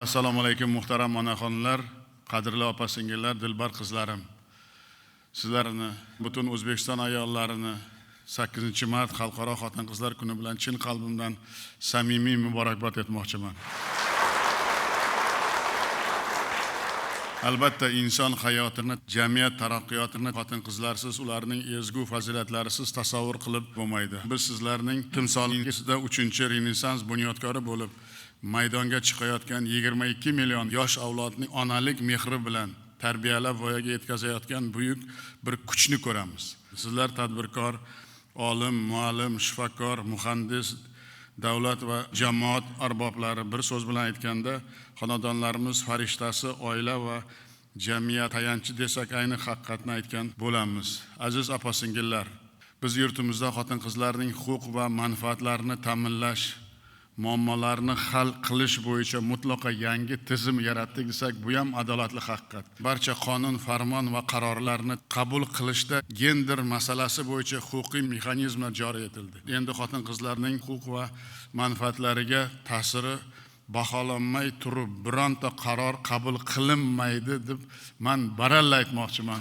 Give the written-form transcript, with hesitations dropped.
Assalomu alaykum muhtaram onaxonlar, qadrli opa singillar, dilbar qizlarim. Sizlarni, butun O'zbekiston ayollarini 8 mart Xalqaro xotin-qizlar kuni bilan chin qalbimdan samimiy muborakbod etmoqchiman. Albatta, inson hayotini, jamiyat taraqqiyotini xotin-qizlarsiz, ularning ezgu fazilatlarisiz tasavvur qilib bo'lmaydi. Biz sizlarning timsolingizda 3-Renessans bunyodkori bo'lib maydonga chiqayotgan 22 million yosh avlodni onalik mehri bilan tarbiyalab voyaga yetkazayotgan buyuk bir kuchni ko'ramiz. Sizlar tadbirkor, olim, muallim, shifokor, muhandis, davlat va jamoat arboblari, bir so'z bilan aytganda, xonadonlarimiz farishtasi, oila va jamiyat tayanchi desak, ayni haqiqatni aytgan bo'lamiz. Aziz opa singillar, biz yurtimizda xotin-qizlarning huquq va manfaatlarini ta'minlash, muammolarni hal qilish bo'yicha mutlaqo yangi tizim yaratdik desak, bu ham adolatli haqiqat. Barcha qonun, farmon va qarorlarni qabul qilishda gender masalasi bo'yicha huquqiy mexanizmlar joriy etildi. Endi xotin-qizlarning huquq va manfaatlariga ta'siri baholanmay turib bironta qaror qabul qilinmaydi deb man baralla aytmoqchiman.